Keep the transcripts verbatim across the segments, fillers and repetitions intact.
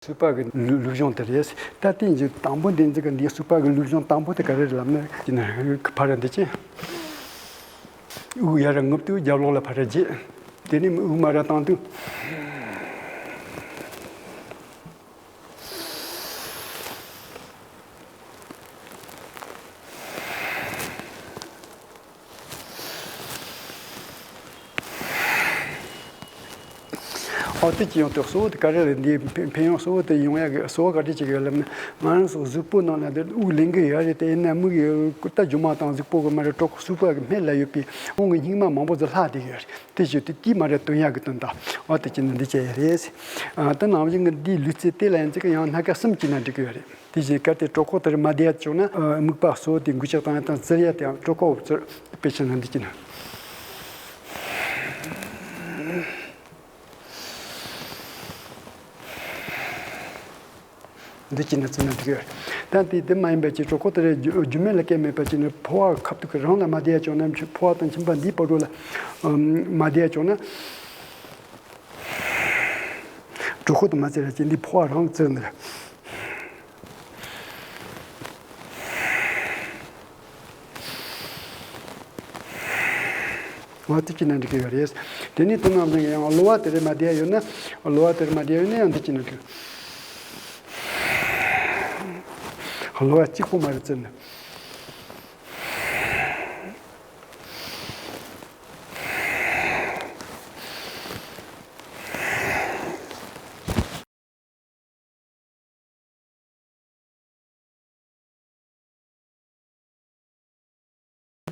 སུག་པ་གི་ལུ་ལུགས་གཞུང་དེ་རེད། ད་ལྟའི་འཇུག་དང་པོ་འདི་འཛིན་གི་འདི་སུག་པ་གི་ལུགས་གཞུང་དང་པོ་དེ་ག་རེ་རེད་ལབ་ན། ཅི་ན་ཕར་འདི་ཅི། དབུགས་ཡར་རྔུབ་དུས་རྒྱབ་ལོགས་ལ་ཕར་བརྗེ། དེ་ནས་དབུགས་མར་བཏང་དུས། ཨོ་དེ་ཅི་ཡོང་དུས་གཙོ་བོ་དེ་ག་རེ་རེད། འདི་ཕན་ཕན་ཡོན་གཙོ་བོ་དེ་ཡོང་ཡག་གི་གཙོ་བོ་ག་རེ་ཅིག་ཡོད་ལབ་ན། ང་རང་ཚོ་གཟུགས་པོ་ནང་ལ་འདི་དབུགས་ལེན་གི་ཡོད་རེད། དེ་ཡིན་ན་མིག་གི་ད་རྒྱུ་མ་དང་གཟུགས་པོ་གི་མ་རེད། གྲོད་ཁོག་སུག་པ་གི་སྨད་ལ་ཡོད་པའི་དབང་གི་སྙིགས་མ་མང་པོ་ཟིག་ལྷག་བསྡད་ཡོད་རེད། དེ་བཞིན་དུ་དེའི་མ་རེད་དོན་ཡག་གི་དོན་དག་ཨོ་དེ་ཅི་ན་འདི་བྱས་ཡོད་རེད། ཨ་དེ་ནང་བཞིན་གི་འདིའི་ལུས་རྩལ་དེ་ལ་ཡིན་ཚེ་གི་ཡང་སྣ་ཁ་གསུམ་ཅི་ན་འགྲིག་གི་ཡོད་རེད། དེ་བཞིན་གལ་ཏེ་གྲོད་ཁོག་དེར་མ་བསྡད་བྱུང་ན། ཨ་རྨིག་པ་གཙོ་བོ་དེ་འགུལ་ལྕག་བཏང་ཡ་དང་བཙིར་ཡ་དེའང་གྲོད་ཁོག་བཙིར། དཔེ་ཆ་ན་འདི་ཅི་ན། འདི་ཅི་ན་བཙིར་ན་འགྲིག་གི་ཡོད། ད་དེ་དེ་མ་ཡིན་པ་ཅིག་གྲོད་ཁོག་དེར་རྒྱུ་རྒྱུ་མེད་ལ་སྐད་མེད་པ་ཅིག་ནི་ཕོ་བ་ཁ་ཐུག་གི་རང་ལ་མ་བསྡད་བྱུང་ན། ཕོ་བ་དང་མཆིན་པ་འདིའི་བར་དུ་ལ་མ་བསྡད་བྱུང་ན། གྲོད་ཁོག་དེ་མ་བཙིར་ར་ཅིག་འདི་ཕོ་བ་རང་བཙིར་ནི་རེད། འོ་དེ་ཅི་ན་འགྲིག་གི་ཡོད་རེད། དེ་ནས་དེ་ནང་བཞིན་ཡང་གློ་བ་དེར་མ་བསྡད་ཡོད་ན། གློ་བ་དེར་མ་བསྡད་ཡོད་ན་ཡང་འདི་ཅི་ན་འགྲིག་གློ་བ་གཅིག་པོ་མ་རེད་བཙིར་ནི།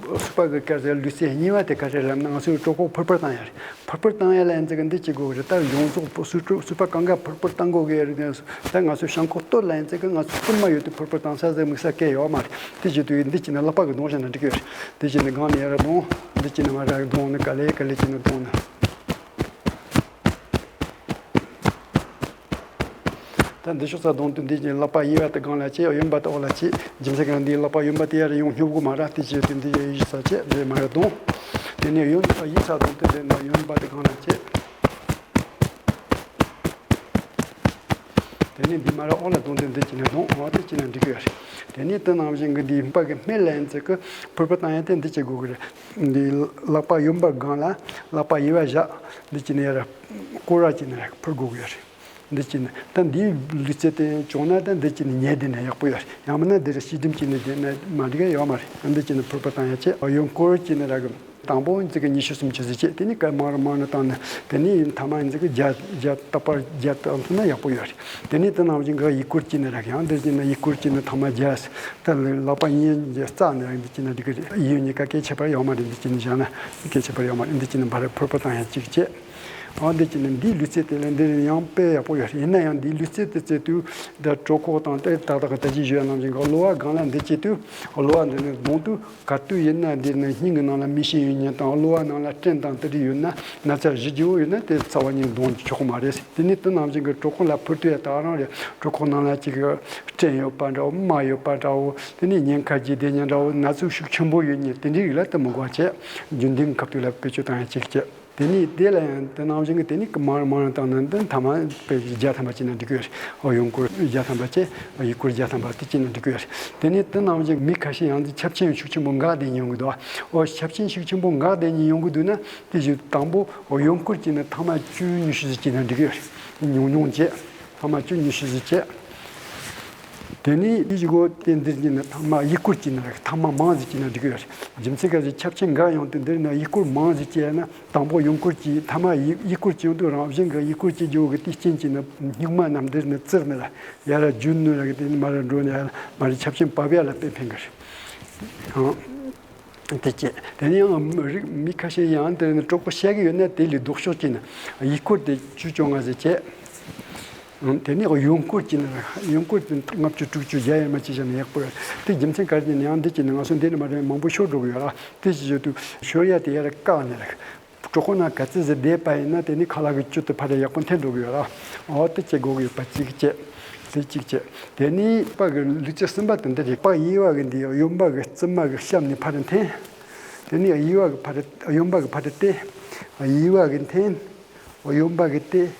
སུག་པ་གི་སྐད་ཟེར་ལུས་རྩལ་གཉིས་པ་དེ་ག་རེ་ལབ་ན། ང་ཚོའི་གྲོད་ཁོག་ཕུར་ཕུར་བཏང་ཡ་རེད། ཕུར་ཕུར་བཏང་ཡ་ལ་ཡིན་ཚེ་གི་འདི་བྱེད་དགོས་གི་རེད། ད་ཡོངས་རྫོགས་པོ་སུག་སུག་པ་གང་ག་ཕུར་ཕུར་བཏང་དགོས་གི་རེད། ད་ང་ཚོའི་བྱང་ཁོག་སྟོད་ལ་ཡིན་ཚེ་གི་ང་ཚོ་རྩིབ་མ་ཡོད་དུས་ཕུར་ཕུར་བཏང་ས་ཟེར་དམིགས་ས་གལ་ཡོད་མ་རེད། དེ་བྱེད་དུས་འདི་བྱས་ན་ལག་པ་གི་གདོང་བྱས་ན་འགྲིག་གི་རེད། དེ་བྱས་ནས་སྒང་ནས་ཡར་གདོང་། འདི་བྱས་ནས་མར་གདོང་ནི་ག་ལེ་ག་ལེ་བྱས་ནས་གདོང་ནི། ད་འདི་ཕྱོགས་ས་གདོང་དུ་འདི་གྱི་ལག་པ་གཡས་པ་དེ་སྒང་ལ་བྱེད། གཡོན་པ་དེ་འོག་ལ་བྱེད། རྒྱུ་མཚན་གང་འདིའི་ལག་པ་གཡོན་པ་དེ་ཡར་ཡོང་སྙོབ་གི་མ་ར། དེ་བྱེད་དུས་འདི་ཡར་གཡས་ས་བྱེད། འདི་མར་གདོང་། དེ་ནས་གཡོན་གཡས་ས་གདོང་དུ་འདི་ན་གཡོན་པ་དེ་སྒང་ལ་བྱེད། དེ་ནས་འདི་མར་འོག་ལ་གདོང་དུ་འདི་བྱས་ནས་གདོང་འོག་དེ་བྱས་ན་འགྲིག་གི་རེད། དེ་ནས་དེ་ནང་བཞིན་གྱི་འདིའི་རྨིག་པ་གི་སྨད་ལ་ཡིན་ཚེ་གི་ཕུར་ཕུར་བཏང་ཡ་དེ་འདི་བྱེད་དགོས་གི་རེད། འདི་ལག་པ་གཡོན་པ་སྒང་ལ་ལག་པ་གཡས་པ་བཞག་འདི་བྱས་ནས་ཡར་སྐོར་ར་བྱས་ནས་ཕུར་དགོས་གི་རེད། འདི་བྱས་ན་ད་འདིའི་ལུས་རྩལ་དེ་བྱུང་ན་ད་འདི་བྱས་ན་ཉལ་བསྡད་ན་ཡག་པོ་ཡོད་རེད། ཡང་མིན་ན་འདིར་ཕྱི་ལྡེམ་བྱས་ནས་བསྡད་ན་མ་འགྲིག་ཡ་ཡོད་མ་རེད། འདི་བྱས་ན་ཕུར་ཕུར་བཏང་ཡ་བྱེད། གཡོན་སྐོར་བྱས་ནས་ར་གི་དང་པོ་འཛིན་གི་ཉི་ཤུ་སུམ་ཅུ་ཟིག་བྱེད། དེ་ནས་སྐར་མང་རུ་མང་རུ་བཏང་ནས་དེ་ནས་མཐའ་མ་འཛིན་གི་བརྒྱ་བརྒྱ་རྟག་པར་བརྒྱ་བཏང་ཐུབ་ན་ཡག་པོ་ཡོད་རེད། དེ་ནས་དེ་ནང་བཞིན་གི་ཡི་གུར་བྱས་ནས་ར་གི་ཡང་འདི་བྱས་ན་ཡི་གུར་བྱས་ནས་མཐའ་མ་བརྒྱ་ད་ལག་པ་གཉིས་རྩ་ནས་ར་འདི་བྱས་ན་འགྲིག་གི་རེད། ཡུན་གཉིས་ཀ་སྐད་ཆ་བར་ཡོད་མ་རེད། འདི་བྱས་ན་བཞག་ན་སྐད་ཆ་བར་ཡོད་མ་རེད། འདི་བྱས་ན་ཕར་ཕུར་ཕུར་བཏང་ཡ་གཅིག་བྱེད། འོ་འདི་བྱས་ན་འདིའི་ལུས་རྩལ་དེ་ལ་འདིར་ཡང་དཔེ་ཡག་པོ་ཡོད་རེད། ཡིན་ན་ཡང་འདིའི་ལུས་རྩལ་དེ་རྩེ་དུས་ད་གྲོད་ཁོག་དང་དེ་ཏག་ཏག་ད་ཅི་ཞུ་ཡ་ནང་བཞིན་གི་གློ་བ་སྒང་ལ་འདི་བྱེད་དུས་གློ་བ་འདི་ནས་གདོང་དུས་ག་དུས་ཡིན་ན་འདི་ནས་སྙིང་གི་ནང་ལ་མེ་ཤིང་ཡོད་མཁན་དང་གློ་བ་ནང་ལ་སྐྲན་དང་དེ་རིགས་ཡོད་ན་ན་ཚ་གཞི་རྒྱས་པོ་ཡོད་ན་དེ་རྩ་བ་ཉིད་གདོང་ཆོག་གི་མ་རེད། དེ་ནས་དེ་ནང་བཞིན་གི་གྲོད་ཁོག་ལ་ཕུར་དུས་ཡ་ད་རང་རེད། གྲོད་ཁོག་ནང་ལ་ཅིག་སྐྲན་ཡོད་པ་འདྲ་བོ། རྨ་ཡོད་པ་འདྲ་བོ། དེ་ནས་ཉེན་ཁ་རྒྱས་བསྡད་མཁན་འདྲ་བོ། ན་ཟུག་ཤུགས་ཆེན་པོ་ཡོད་མཁན་དེ་འདྲའི་རིགས་ལ་དེ་མི་དགོས་བྱས། རྒྱུན་ལྡན་གྱི་སྐབས་དུས་ལ་བེད་སྤྱོད་བཏང་ཡ་གཅིག་བྱས། དེ་ནས་དེ་ལ་ཡང་དེ་ནང་བཞིན་གྱི་དེ་ནས་མང་རུ་མང་རུ་བཏང་ན་འདི་མཐའ་མ་དཔེ་བརྒྱ་ཐམ་པ་བྱས་ན་འགྲིག་གི་ཡོད་རེད། ཨོ་གཡོན་སྐོར་བརྒྱ་ཐམ་པ་བྱས། ཡི་གུར་བརྒྱ་ཐམ་པ་དེ་བྱས་ན་འགྲིག་གི་ཡོད་རེད། དེ་ནས་དེ་ནང་བཞིན་མི་ཁ་ཤས་ཡང་འདི་ཆབ་ཆེན་ཤུགས་ཆེན་པོ་འགག་བསྡད་མཁན་ཡོང་གི་འདུག་ཨོ་ཆབ་ཆེན་ཤུགས་ཆེན་པོ་འགག་བསྡད་མཁན་ཡོང་གི་འདུག་ན་དེ་བཞིན་དང་པོ་ཨོ་གཡོན་སྐོར་བྱས་ན་ཐེངས་མ་བཅུ་ཉི་ཤུ་ཙམ་བྱས་ན་འགྲིག་གི་ཡོད་རེད། ཉུང་ཉུང་བྱས། ཐེངས་མ་བཅུ་ཉི་ཤུ་ཙམ་བྱས། དེ་ནས་དེ་བཞིན་གོ་དེ་འདིར་བྱས་ན་ཐེངས་མ་ཡི་གུར་བྱས་ན་རེད། ཐེངས་མ་མང་ཙམ་བྱས་ན་འགྲིག་གི་ཡོད་རེད། རྒྱུ་མཚན་ག་ཚོད་ཆབ་ཆེན་འགག་ཡོང་དུས་འདིར་ན་ཡི་གུར་མང་ཙམ་བྱས་ན། དང་པོ་གཡོན་སྐོར་གྱིས་ཐ་མ་ཡི་ཡི་སྐོར་གྱི་ཡོང་དུས་རང་བཞིན་གྱི་ཡི་སྐོར་གྱི་རྒྱུ་གི་དེའི་རྐྱེན་གྱིས་ནི་སྙིགས་མ་རྣམས་འདིར་ནི་བཙིར་ནི་ལ་ཡར་རྒྱུ་ནི་ལ་གི་དེ་ནི་མར་འགྲོ་ནི་ཡར་མར་ཆབ་ཆེན་བབས་ཡ་ལ་དཔེ་ཕན་གི་རེད། དེ་བྱས་དེ་ནས་ཡང་མི་རིགས་མི་ཁ་ཤས་ཡང་དེ་ནི་གྲོད་ཁོག་བཤལ་གི་ཡོད་ན་དེ་ལས་ལྡོག་ཕྱོགས་ཀྱི་ནི་ཡི་སྐོར་དེ་བཅུ་བཅོ་ལྔ་ཟེར་བྱས། དེ་ནས་གཡོན་སྐོར་གྱི་ནི་གཡོན་སྐོར་དེ་ལྔ་བཅུ་དྲུག་ཅུ་བརྒྱ་ཡར་མར་བྱས་བཞག་ན་ཡག་པོ་རེད། དེ་རྒྱུ་མཚན་ག་རེ་ཡིན་ན་ཡང་འདི་བྱས་ནས་ང་ཚོ་འདི་ནས་མར་མང་པོ་ཤོར་འགྲོ་གི་ཡོད་ར། དེ་བྱས་བྱས་དུས་ཤོར་ཡ་དེ་ཡར་བཀག་ནས་རེད། གྲོད་ཁོག་ནང་ག་ཚོད་ཟིག་བསྡད་པ་ཡིན་ན་དེ་ནི་ཁ་ལག་གི་བཅུད་དེ་ཕར་ཡག་པོ་འཐེན་འགྲོ་གི་ཡོད་ར། འོ་དེ་བྱེད་དགོས་ཀྱི་ཡོད་པ་གཅིག་བྱས། དེ་གཅིག་བྱས། དེ་ནི་པ་གི་ལུས་རྩལ་གསུམ་པ་དེ་འདི་རེད། པ་གཡས་པ་གི་འདི་གཡོན་པ་གི་རྩིབ་མ་གི་གཤམ་ནས་ཕར་འཐེན། དེ་ནི་གཡས་པ་གི་ཕར་གཡོན་པ་གི་ཕར་བལྟས། གཡས་པ་གི་འཐེན། གཡོན་པ་གི་བལྟས།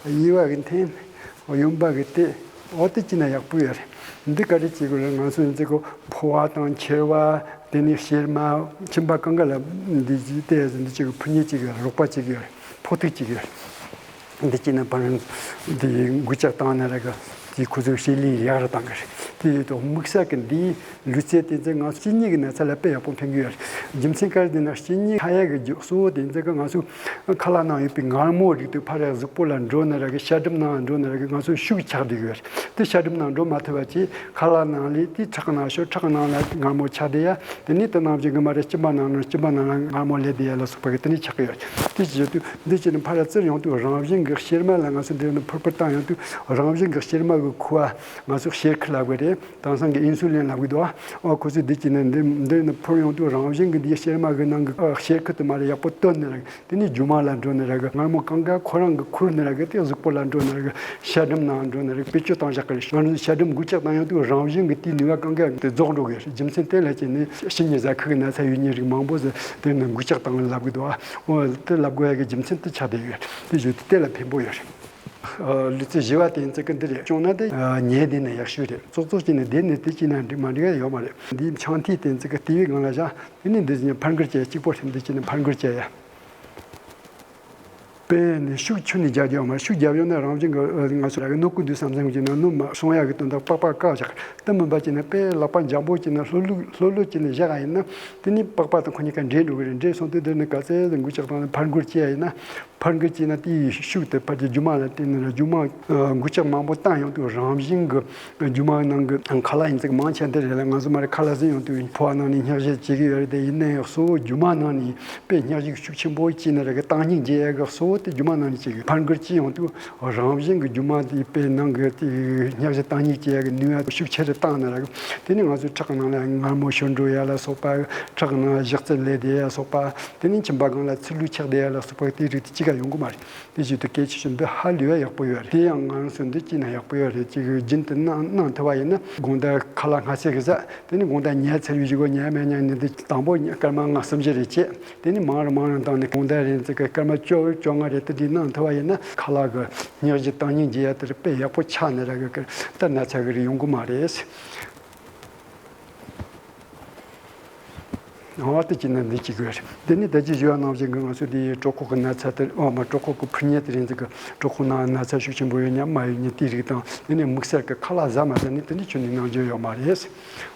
གཡས་པ་གི་འཐེན། གཡོན་པ་གི་དེ། འོ་དེ་བྱས་ན་ཡག་པོ་ཡོད་རེད། འདི་ག་རེ་བྱེད་དགོས་རེད། ང་ཚོ་འདི་གི་ཕོ་བ་དང་མཆེ་བ། དེ་ནས་གཤེར་མ། མཆིན་པ་གང་ག་ལ་འདི་བྱས་དེ་འདི་ཅིག་ཕུ་ཉེ་ཅིག་ཡོད་རེད། རོགས་པ་ཅིག་ཡོད་རེད། ཕོ་ཐུག་ཅིག་ཡོད་རེད། འདི་བྱས་ན་ཕར་འདི་འགུལ་ལྕག་བཏང་ན་ར་གི་དེ་ཁོ་ཚོའི་ཤེད་ལས་ཡག་རུ་བཏང་གི་རེད། དེ་ཡོད་དོ་དམིགས་བསལ་གི་འདི་ལུས་རྩལ་དེ་ཚོ་ང་ཚོ་གཅིན་སྙི་གི་ན་ཚ་ལ་དཔེ་ཡག་པོ་ཕན་གི་ཡོད་རེད། རྒྱུ་མཚན་ག་རེ་ཟེར་ན་གཅིན་སྙི་ཁ་ཡག་གི་རྒྱུ་གཙོ་བོ་དེ་ཚོ་གི་ང་ཚོ་ཁ་ལག་ནང་ཡོད་པའི་མངར་མོ་རིགས་དེ་ཕར་ཡ་གཟུགས་པོ་ལ་འགྲོ་ན་ར་གི། ཤ་སྦྲུམ་ནང་འགྲོ་ན་ར་གི་ང་ཚོ་ཤུགས་ཆག་བསྡད་ཡོད་རེད། དེ་ཤ་སྦྲུམ་ནང་འགྲོ་མ་ཐུབ་པ་བྱས་ཁ་ལག་ནང་ལས་དེ་ཁྲག་ནང་ཤོར། ཁྲག་ནང་ལ་མངར་མོ་ཆགས་བསྡད་ཡ། དེ་ནས་དེ་ནང་བཞིན་གི་མ་རེད། གཅིན་པ་ནང་ནང་གཅིན་པ་ནང་ལ་མངར་མོ་ལས་བསྡད་ཡ་ལ་སོགས་པ་གི་དེ་ནས་ཆགས་ཀྱི་ཡོད་རེད། དེ་བྱེད་དུས་འདི་བྱས་ནས་ཕར་ལ་བཙིར་ཡོང་དུས་རང་བཞིན་གི་གཤེར་མ་ལ་ང་ཚོ་འདིར་ནི་ཕུར་ཕུར་བཏང་ཡོང་དུས་རང་བཞིན་གི་གཤེར་མ་གི་ཁུ་བ། ང་ཚོ་གཤེར་ཁུ་ལབ་གི་རེད། དེང་སང་གི་ཨིན་སུ་ལིན་ལབ་གི་འདུག་ཨ། ཨོ་ཁོ་ཚོས་འདི་བྱས་ནས་འདི་འདི་ནི་ཕུར་ཡོང་དུས་རང་བཞིན་གི་འདིའི་གཤེར་མ་གི་ནང་གི་ཨ་གཤེར་ཁུ་དེ་མ་རེད། ཡག་པོ་བཏོན་ནས་ར་གི། དེ་ནས་རྒྱུ་མ་ལ་འགྲོ་ནས་ར་གི་མངར་མོ་གང་ག་ཁོ་རང་གི་ཁུར་ནས་ར་གི་དེ་གཟུགས་པོ་ལ་འགྲོ་ནས་ར་གི་ཤ་སྦྲུམ་ནང་འགྲོ་ནས་ར་གི་བེད་སྤྱོད་བཏང་བཞག་གི་རེད། ང་ཚོ་ཤ་སྦྲུམ་འགུལ་ལྕག་བཏང་ཡོང་དུས་རང་བཞིན་གི་དེའི་ནུས་པ་གང་ག་དེ་རྫོགས་འགྲོ་གི་རེད། རྒྱུ་མཚན་དེ་ལ་བརྟེན་ནས་གཤིན་སྙི་གཟའ་ཁུ་གི་ན་ཚ་ཡོད་མཁན་རིགས་མང་པོ་ཟིག་དེ་ནི་འགུལ་ལྕག་བཏང་ལབ་གི་འདུག་ཨ། འོ་དེ་ལབ་དགོས་ཡ་གི་རྒྱུ་མཚན་དེ་ཆགས་བསྡད་ཡོད། དེ་བཞིན་དེ་ལ་ཕན་པོ་ཡོད་རེད། ཨ། ལུས་རྩལ་བཞི་བ་དེ་ཚོ་གི་འདི་རེད། བྱུང་ན་དེ་ཨ་ཉལ་བསྡད་ན་ཡག་ཤོས་རེད། ཙོག་ཙོག་བྱས་ནས་བསྡད་ནས་དེ་བྱས་ན་འགྲིག་མ་འགྲིག་ཡ་ཡོད་མ་རེད། འདིའི་ཆང་ཐིགས་དེ་ཚོ་གི་ལྟེ་བའི་སྒང་ལ་བཞག་དེ་ནས་འདི་བཞིན་ཕར་འགུལ་བྱས། གཅིག་པོ་རེད། འདི་བྱས་ནས་ཕར་འགུལ་བྱས་ཡ། དཔེ་ནི་ཤུགས་ཆུ་ནས་རྒྱག་རྒྱུ་ཡོད་མ་རེད། ཤུགས་རྒྱབ་ཡོང་ན་རང་བཞིན་གྱི་ཨ་ང་ཚོ་ར་གི་གནོད་ཀྱི་འདུག་བསམ་བསམ་གྱི་ན་གནོད་མ་སོང་ཡ་གི་དོན་དག་པགས་པ་བཀག་བཞག་དེ་མིན་པ་བྱས་ན་དཔེ་ལག་པ་འཇམ་པོ་བྱས་ན་ལྷོད་ལྷོད་ལྷོད་ལྷོད་བྱས་ནས་བཞག་ཡིན་ན། དེ་ནི་པགས་པ་དང་ཁོ་གཉིས་ཀ་འདྲེས་འགྲོ་གི་རེད། འདྲེས་སོང་དུས་དེ་ནི་ག་ཚད་འགུལ་ལྕག་བཏང་ནས་ཕར་འགུལ་བྱས་ཡིན་ན། ཕར་འགུལ་བྱས་ན་དེའི་ཤུགས་དེ་ཕར་གྱི་རྒྱུ་མ་ལ་བརྟེན་ནས་ར། རྒྱུ་མ་ཨ་འགུལ་ལྕག་མང་པོ་བཏང་ཡོང་དུས་རང་བཞིན་གྱི་རྒྱུ་མ་ནང་གི་ཁ་ལག་ཡིན་ཙང་མང་ཆེ་འདི་རེད་ལ། ང་ཚོ་མ་རེད། ཁ་ལག་ཟིན་ཡོང་དུས་ཕོ་བ་ནང་ནས་སྙག་གཞི་སྐྱེ་གི་ཡོད་རེད། དེ་ཡིན་ན་ཡང་གཙོ་བོ་རྒྱུ་མ་ནང་ནས་དཔེ་སྙག་གཞི་ཤུགས་ཆེན་པོ་སྐྱེས་ནས་ར་གི་བཏང་སྙིགས་འབྱེད་ཡ་གི་གཙོ་བོ་དེ་རྒྱུ་མ་ནང་ནས་སྐྱེ་གི། ཕར་འགུལ་སྐྱེས་ཡོང་དུས་རང་བཞིན་གྱི་རྒྱུ་མ་དེ་དཔེ་ནང་གི་དེ་སྙག་གཞི་བཏང་སྙིགས་བྱེད་ཡ་གི་ནུས་པ་ཤུགས་ཆེ་རུ་བཏང་ནས་ར་གི། དེ་ནི་ང་ཚོའི་ཁྲག་ནང་ལ་མངར་མོ་ཤོར་འགྲོ་ཡ་ལ་སོགས་པ། ཁྲག་ནང་ལ་ཞག་རྩི་ལས་བསྡད་ཡ་སོགས་པ། དེ་ནི་མཆིན་པ་སྒང་ལ་ཚིལ་ལུ་ཆགས་བསྡད་ཡ་ལ་སོགས་པ་དེའི་རིགས་དེ་གཅིག་ཀ་ཡོང་གི་མ་རེད། དེ་བཞིན་དུ་གལ་ཆེ་ཤོས་འདི་ཧ་ལས་པ་ཡག་པོ་ཡོད་རེད། དེ་ཡང་ང་རང་ཚོ་འདི་བྱས་ན་ཡག་པོ་ཡོད་རེད། ཅིག་རྒྱུན་དུ་གནང་གནང་ཐུབ་པ་ཡིན་ན་དགོང་དག་ཁ་ལག་སྔ་ཚོད་གི་ཟ། དེ་ནི་དགོང་དག་ཉལ་ཚར་བའི་གཞུག་གུ་ཉལ་མེད་ཉལ་ནི་འདི་དང་པོ་སྐར་མ་ལྔ་གསུམ་བཞི་རེ་བྱས། དེ་ནི་མང་རུ་མང་རུ་བཏང་ནས་དགོང་དག་རེ་ཚོད་གི་སྐར་མ་བཅོ་བཅོ་ལྔ་རེ་དེ་འདྲའི་གནང་ཐུབ་པ་ཡིན་ན་ཁ་ལག་གི་སྙག་གཞི་བཏང་སྙིགས་འབྱེད་ཡ་དེ་དཔེ་ཡག་པོ་ཆགས་ནས་ར་གི་ད་ན་ཚ་གི་རིགས་ཡོང་གི་མ་རེད། འོ་དེ་བྱས་ན་འདི་གཅིག་ཡོད་རེད། འདི་ནི་ད་ཅི་ཞུ་བ་ནང་བཞིན་གྱི་ང་ཚོ་འདི་གྲོད་ཁོག་གི་ན་ཚ་དེ། འོ་མ། གྲོད་ཁོག་གི་ཕུ་ཉེ་དེ་རེད་འདི་གི། གྲོད་ཁོག་ནང་ན་ཚ་ཤུགས་ཆེན་པོ་ཡོད་མཉམ་མ་ཡོད་མཉམ་དེའི་རིགས་དང་། དེ་ནས་དམིགས་བསལ་གྱི་ཁ་ལག་ཟ་མ་ཟ་ནི་དེ་འདྲ་ཁྱོན་ནས་གནང་རྒྱུ་ཡོད་མ་རེད།